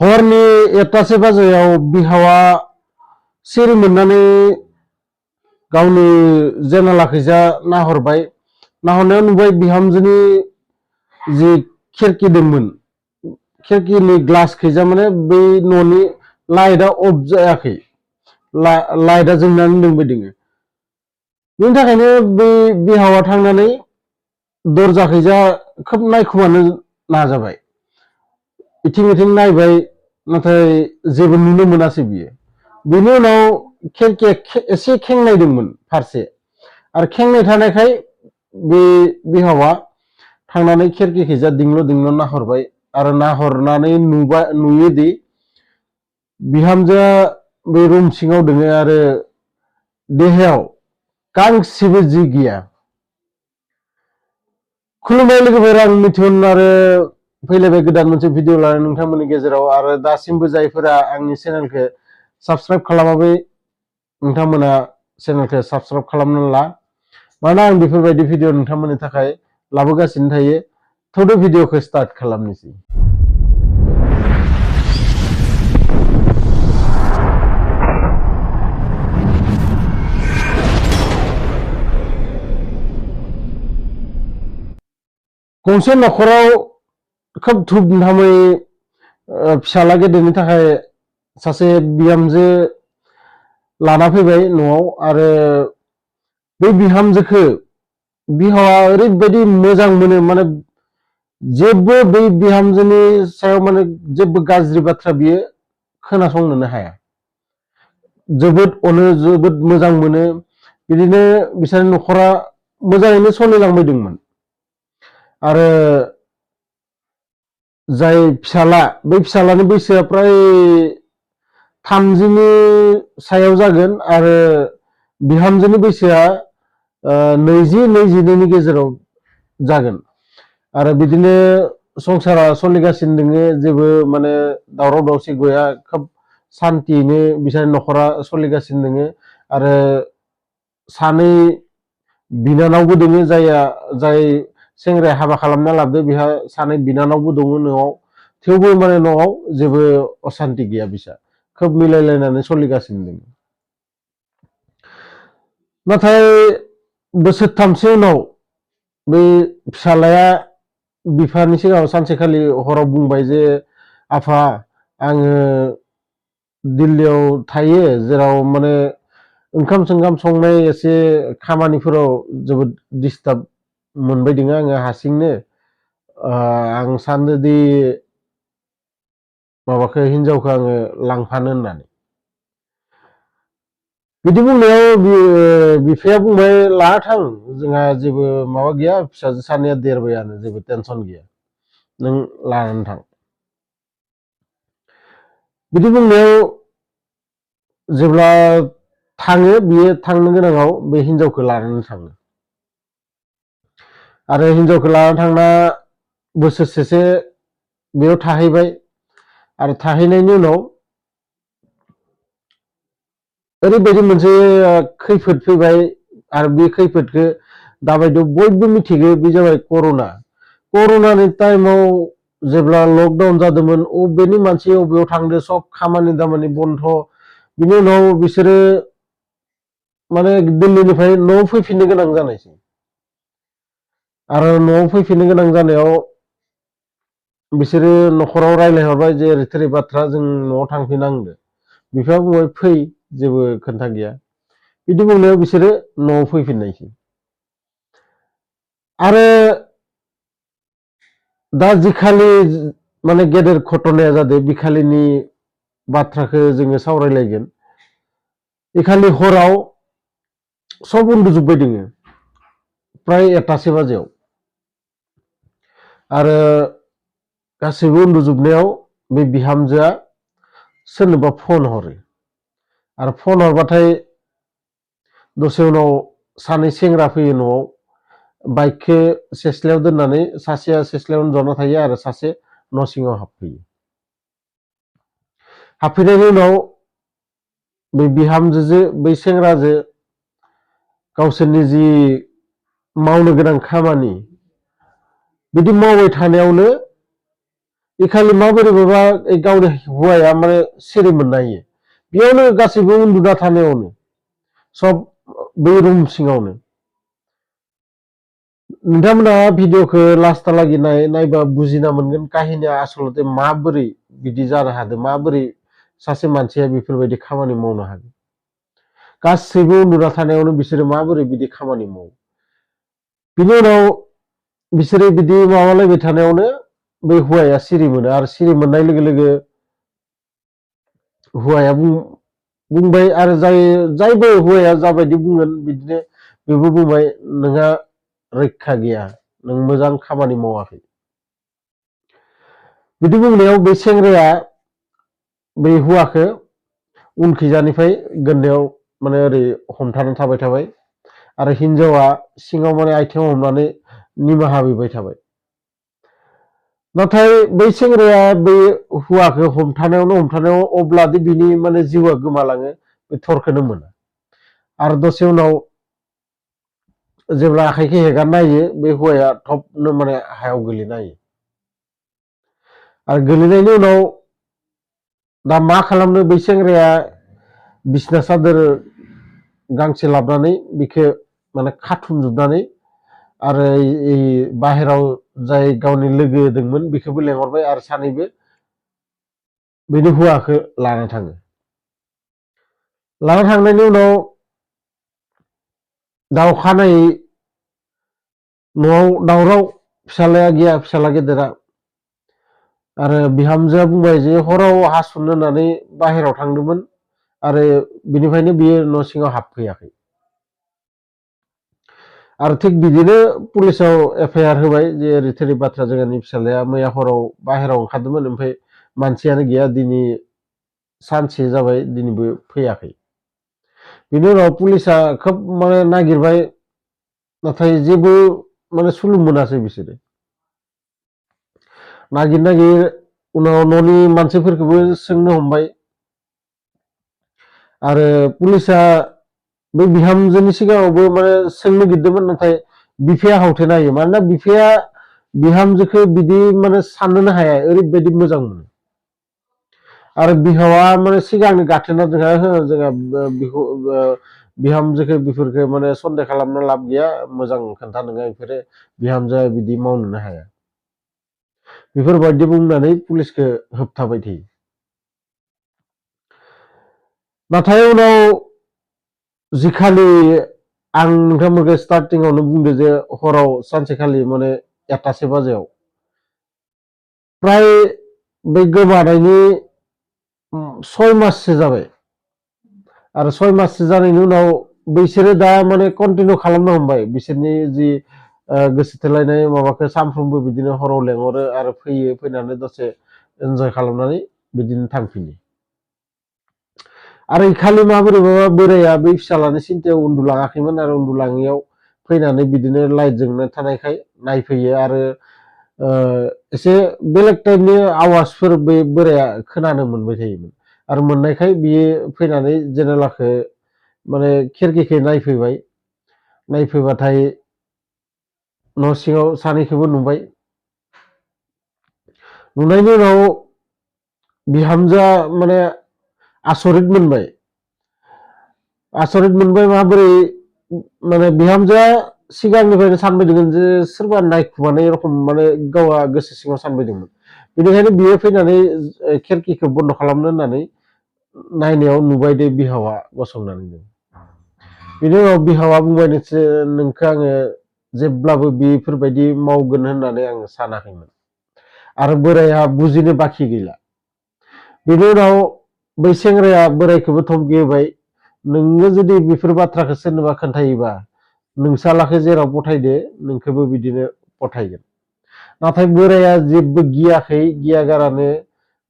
हरनि 1टासो बाजियाव बिहावा सिरि मोननानै गावनि जेनालाखैजा नाहरबाय। नाहरनायाव नुबाय बिहामजोनि जि खिरखि दंमोन, खिरखिनि ग्लासखैजा माने बै न'नि लाइटआ अफ जायाखै, लाइटआ जोंनानै दंबाय दोङो। बेनि थाखायनो बे बिहावा थांनानै दरजाखैजा खोब नायखुमानो नाजाबाय। इथिं इथिं नायबाय, नाथाय जेबो नुनो मोनासै बियो। बेनि उनाव खिरखिया एसे खेंनायदोंमोन फारसे, आरो खेंनाय थानायखाय बे बिहावा थांनानै खिरखिखैजा दिंल' दिंल' नाहरबाय, आरो नाहरनानै नुयोदि बिहामजोआ बे रुम सिङाव दोङो आरो देहायाव गांसेबो जि गैया। खुलुमबाय लोगोफोर, आं मिथुन आरो फैलायबाय गोदान मोनसे भिडिअ लानानै नोंथांमोननि गेजेराव। आरो दासिमबो जायफोरा आंनि चेनेलखौ साबस्क्राइब खालामाखै नोंथांमोना चेनेलखौ साबस्क्राइब खालामनानै ला, मानोना आं बेफोरबायदि भिडिअ नोंथांमोननि थाखाय लाबोगासिनो थायो। थौदो भिडिअखौ स्टार्ट खालामनोसै। गंसे न'खराव खोब धुमधामै फिसाला गेदेरनि थाखाय सासे बिहामजो लाना फैबाय न'आव। आरो बे बिहामजोखौ बिहावा ओरैबायदि मोजां मोनो, माने जेबो बै बिहामजोनि सायाव माने जेबो गाज्रि बाथ्रा बियो खोनासंनोनो हाया। जोबोद अनो, जोबोद मोजां मोनो। बिदिनो बिसोरनि न'खरा मोजाङैनो सोलिलांबाय दंमोन। आरो जाय फिसाला, बै फिसालानि बैसोआ प्राय 30नि सायाव जागोन, आरो बिहामजोनि बैसोआ 20-22नि गेजेराव जागोन। आरो बिदिनो संसारा सोलिगासिनो दोङो, जेबो माने दावराव दावसि गैया, खोब सान्थियैनो बिसोरनि न'खरा सोलिगासिनो दोङो। आरो सानै बिनानावबो दोङो, जाय सेंग्राया हाबा खालामना लादो, बेहा सानै बिनानावबो दङ न'आव। थेवबो माने न'आव जेबो असान्ति गैया, बिसा खोब मिलायलायनानै सोलिगासिनो दङ। नाथाय बोसोरथामसो उनाव बे फिसालाया बिफानि सिगाङाव सानसेखालि हराव बुंबाय जे, आफा, आङो दिल्लीयाव थायो, जेराव माने ओंखाम सोंखाम संनाय एसे खामानिफोराव जोबोद डिस्टार्ब मोनबाय दङ आङो हारसिंनो। आं सानोदि माबाखौ, हिनजावखौ आङो लांफानो होननानै। बिदि बुंनायाव बिफाया बुंबाय, लाना थां, जोंहा जेबो माबा गैया, फिसाजो सानैया देरबायानो, जेबो टेनसन गैया, नों लानानै थां। बिदि बुंनायाव जेब्ला थाङो, बियो थांनो गोनाङाव बे हिनजावखौ लानानै थाङो। आरो हिनजावखौ लानानै थांना बोसोरसेसो बेयाव थाहैबाय। आरो थाहैनायनि उनाव ओरैबायदि मोनसे खैफोद फैबाय, आरो बे खैफोदखौ दाबायदियाव बयबो मिथिगौ, बे जाबाय कर'ना। कर'नानि टाइमाव जेब्ला लकडाउन जादोंमोन, अबेनि मानसि अबेयाव थांदो, सब खामानि दामानि बन्द। बिनि उनाव बिसोरो माने दिल्लीनिफ्राय न'आव फैफिननो गोनां जानायसै। आरो न'आव फैफिननो गोनां जानायाव बिसोरो न'खराव रायज्लायहरबाय जे ओरै थोरै बाथ्रा, जों न'आव थांफिननांदो। बिफाया बुंबाय, फै, जेबो खोथा गैया। बिदि बुंनायाव बिसोरो न'आव फैफिननायसै। आरो दा जिखालि माने गेदेर घटनाया जादों, बिखालिनि बाथ्राखौ जोङो सावरायलायगोन। इखालि हराव सब उन्दुजोब्बाय दोङो, प्राय 1टासो बाजियाव। आरो गासैबो उन्दुजोबनायाव बे बिहामजोआ सोरनोबा फन हरो। आरो फन हरबाथाय दसे उनाव सानै सेंग्रा फैयो न'आव, बाइकखौ सेस्लायाव दोननानै, सासेया सेस्लायावनो जना थायो, आरो सासे न' सिङाव हाबफैयो। हाबफैनायनि उनाव बे बिहामजोजों बै सेंग्राजों गावसोरनि जि मावनो गोनां खामानि, बिदि मावबाय थानायावनो इखालि माबोरैबा गावनि हौवाया माने सिरि मोननाय बेयावनो गासैबो उन्दुना थानायावनो सब बै रुम सिङावनो नोंथांमोना भिडिअखौ लास्टहालागै नायबा बुजिना मोनगोन काहिनिया आसलते माबोरै बिदि जानो हादों माबोरै सासे मानसिया बेफोरबायदि खामानि मावनो हागोन गासैबो उन्दुना थानायावनो बिसोरो माबोरै बिदि खामानि मावो बिनि उनाव बिसोरो बिदि माबालायबाय थानायावनो बै हौवाया सिरि मोनो आरो सिरि मोननाय लोगो लोगो हौवाया बुंबाय आरो जायबो हौवाया जाबायदि बुंगोन बिदिनो बेबो बुंबाय नोंहा रैखा गैया नों मोजां खामानि मावाखै बिदि बुंनायाव बे सेंग्राया बै हौवाखौ उनखैजानिफ्राय गोन्नायाव माने ओरै हमथानानै थाबाय आरो हिनजावा सिङाव माने आथिङाव हमनानै निमाहा बिबाय थाबाय नाथाय बै सेंग्राया बै हौवाखौ हमथानायाव अब्लादि बिनि माने जिउआ गोमालाङो बे थरखौनो मोना आरो दसे उनाव जेब्ला आखाइखौ हेगारना होयो बे हौवाया थबनो माने हायाव गोलैना होयो आरो गोलैनायनि उनाव दा मा खालामनो बै सेंग्राया बिसना सादोर गांसे लाबोनानै बेखौ माने खाथुमजोबनानै आरो बाहेराव जाय गावनि लोगो दंमोन बेखौबो लेंहरबाय आरो सानैबो बेनि हौवाखौ लाना थाङो लाना थांनायनि उनाव दावखानायै न'आव दावराव फिसालाया गैया फिसाला गेदेरा आरो बिहामजोआ बुंबाय जे हराव हासुनो होननानै बाहेराव थांदोंमोन आरो बिनिफ्रायनो बियो न' सिङाव हाबफैयाखै आरो थिग बिदिनो पुलिसाव एफआइआर होबाय जे ओरै थोरै बाथ्रा जोंहानि फिसालाया मैया हराव बाहेराव ओंखारदोंमोन ओमफ्राय मानसियानो गैया दिनै सानसे जाबाय दिनैबो फैयाखै बिनि उनाव पुलिसा खोब माने नागिरबाय नाथाय जेबो माने सुलु मोनासै बिसोरो नागिर उनाव न'नि मानसिफोरखौबो सोंनो हमबाय आरो पुलिसा बै बिहामजोनि सिगाङावबो माने सोंनो गिरदोंमोन नाथाय बिफाया हावथेना होयो मानोना बिफाया बिहामजोखौ बिदि माने साननोनो हाया ओरैबायदि मोजां मोनो आरो बिहावा माने सिगांनो गाथोना जोंहा बिहामजोखौ बेफोरखौ माने सन्देह खालामनो लाब गैया मोजां खोन्था नोङा बेफोरो बिहामजोआ बिदि मावनोनो हाया बेफोरबायदि बुंनानै पुलिसखौ होबथाबाय थायो नाथाय उनाव जिखालि आं नोंथांमोनखौ स्टार्टिंआवनो बुंदो जे हराव सानसेखालि माने 1टासो बाजियाव प्राय बै गोमानायनि 6 माससो जाबाय आरो 6 माससो जानायनि उनाव बिसोरो दा माने कन्टिनिउ खालामनो हमबाय बिसोरनि जि गोसो थोलायनाय माबाखौ सानफ्रोमबो बिदिनो हराव लेंहरो आरो फैनानै दसे एन्जय खालामनानै बिदिनो थांफिनो आरो खालि माबोरैबा बोराया बै फिसालानि सिन्थायाव उन्दुलाङाखैमोन आरो उन्दुलाङैयाव फैनानै बिदिनो लाइट जोंनो थानायखाय नायफैयो आरो एसे बेलेग टाइपनि आवाजफोर बे बोराया खोनानो मोनबाय थायोमोन आरो मोननायखाय बियो फैनानै जेनेलाखौ माने खिरखिखौ नायफैबाथाय न' सिङाव सानैखौबो नुबाय नुनायनि उनाव बिहामजोआ माने आसरित मोनबाय माबोरै माने बिहामजोआ सिगांनिफ्रायनो सानबायदोंमोन जे सोरबा नायखुमानाय रखम माने गावहा गोसो सिङाव सानबायदोंमोन बेनिखायनो बियो फैनानै खिरखिखौ बन्द' खालामनो होननानै नायनायाव नुबाय दे बिहावा गसंनानै दं बिनि उनाव बिहावा बुंबाय नोंखौ आङो जेब्लाबो बेफोरबायदि मावगोन होननानै आं सानाखैमोन आरो बोराया बुजिनो बाखि गैला बिनि उनाव बै सेंग्राया बोरायखौबो धमकि होबाय नोङो जुदि बेफोर बाथ्राखौ सोरनोबा खोन्थायोबा नोंसालाखौ जेराव गथायदो नोंखौबो बिदिनो गथायगोन नाथाय बोराया जेबो गिया गारानो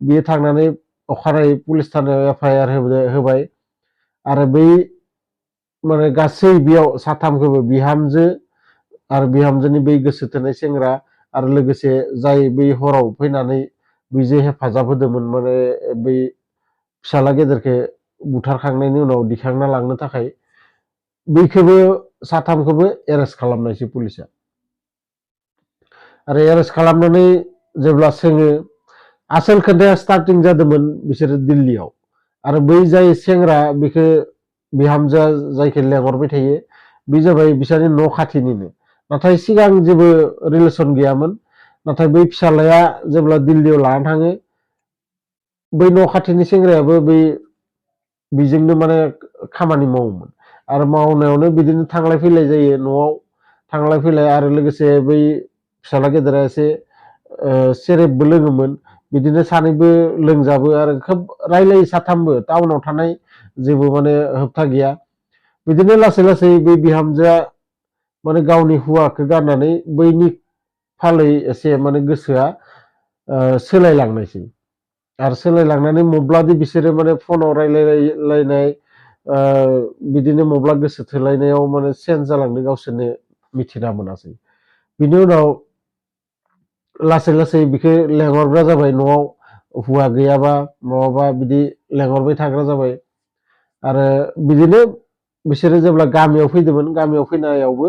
बियो थांनानै अखानायै पुलिस थानायाव एफआइआर होबाय आरो बै माने गासै बेयाव साथामखौबो बिहामजो आरो बिहामजोनि बै गोसो थोनाय सेंग्रा आरो लोगोसे जाय बै हराव फैनानै बैजों हेफाजाब होदोंमोन माने बै फिसाला गेदेरखौ बुथारखांनायनि उनाव दिखांना लांनो थाखाय बैखौबो साथामखौबो एरेस्ट खालामनायसै पुलिसा आरो एरेस्ट खालामनानै जेब्ला सोङो आसोल खोथाया स्टार्टिं जादोंमोन बिसोरो दिल्लीयाव आरो बै जाय सेंग्रा बेखौ बिहामजोआ जायखौ लेंहरबाय थायो बे जाबाय बिसोरनि न' खाथिनिनो नाथाय सिगां जेबो रिलेसन गैयामोन नाथाय बै फिसालाया जेब्ला दिल्लीयाव लाना थाङो बै न' खाथिनि सेंग्रायाबो बै बेजोंनो माने खामानि मावोमोन आरो मावनायावनो बिदिनो थांलाय फैलाय जायो न'आव थांलाय फैलाय आरो लोगोसे बै फिसाला गेदेरा एसे सेरेबबो लोङोमोन बिदिनो सानैबो लोंजाबो आरो खोब रायलायो साथामबो टाउनाव थानाय जेबो माने होबथा गैया बिदिनो लासै लासै बै बिहामजोआ माने गावनि हौवाखौ गारनानै बैनि फालै एसे माने गोसोआ सोलायलांनायसै आरो सोलायलांनानै मब्लादि बिसोरो माने फनाव रायलायलायनाय बिदिनो मब्ला गोसो थोलायनायाव माने चेन्ज जालांदों गावसोरनो मिथिना मोनासै बिनि उनाव लासै लासै बिखौ लेंहरग्रा जाबाय न'आव हौवा गैयाबा माबाबा बिदि लेंहरबाय थाग्रा जाबाय आरो बिदिनो बिसोरो जेब्ला गामियाव फैदोंमोन गामियाव फैनायावबो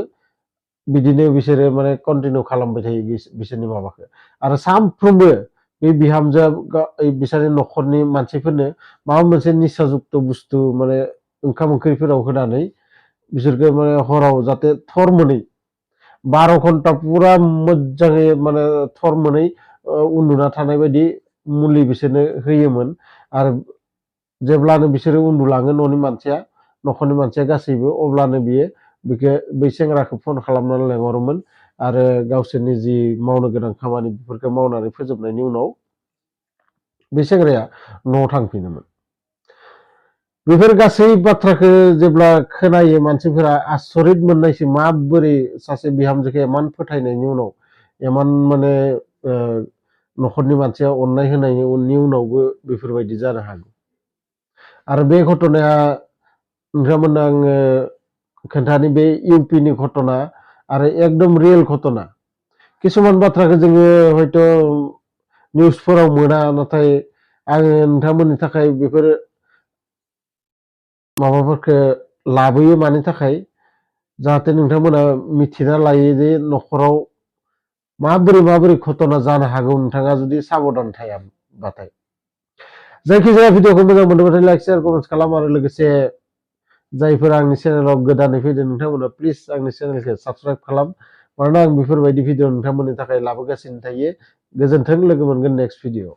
बिदिनो बिसोरो माने कन्टिनिउ खालामबाय थायो बिसोरनि माबाखौ आरो सानफ्रोमबो बे बिहामजोआ बिसोरनि न'खरनि मानसिफोरनो माबा मोनसे निसाजुक्त बुस्थु माने ओंखाम ओंख्रिफोराव होनानै बिसोरखौ माने हराव जाहाथे थर मोनै 12 घन्टा पुरा मोजाङै माने थर मोनै उन्दुना थानाय बायदि मुलि बिसोरनो होयोमोन आरो जेब्लानो बिसोरो उन्दुलाङो न'खरनि मानसिया गासैबो अब्लानो बियो बेखौ बै सेंग्राखौ फन खालामनानै लेंहरोमोन आरो गावसोरनि जि मावनो गोनां खामानि बेफोरखौ मावनानै फोजोबनायनि उनाव बे सेंग्राया न'आव थांफिनोमोन बेफोर गासै बाथ्राखौ जेब्ला खोनायो मानसिफोरा आसरित मोननायसो माबोरै सासे बिहामजोखौ इमान फोथायनायनि उनाव इमान माने न'खरनि मानसिया अननाय होनायनि उनावबो बेफोरबायदि जानो हागौ आरो बे घटनाया नोंथांमोननो आङो खोन्थानि बे इउपिनि घटना आरो एकदम रियेल घटना किसुमान बाथ्राखौ जोङो हयथ' निउसफोराव मोना नाथाय आङो नोंथांमोननि थाखाय बेफोर माबाफोरखौ लाबोयो मानि थाखाय जाहाथे नोंथांमोना मिथिना लायो जे न'खराव माबोरै घटना जानो हागौ नोंथाङा जुदि साबधान थायाबाथाय जायखिजाया भिडिअखौ मोजां मोनदोंबाथाय लाइक शेयार कमेन्ट खालाम आरो लोगोसे जायफोरा आंनि चेनेलाव गोदानै फैदों नोंथांमोना प्लिज आंनि चेनेलखौ साबस्क्राइब खालाम मानोना आं बेफोरबायदि भिडिअ नोंथांमोननि थाखाय लाबोगासिनो थायो गोजोन्थों लोगो मोनगोन नेक्स्ट भिडिअ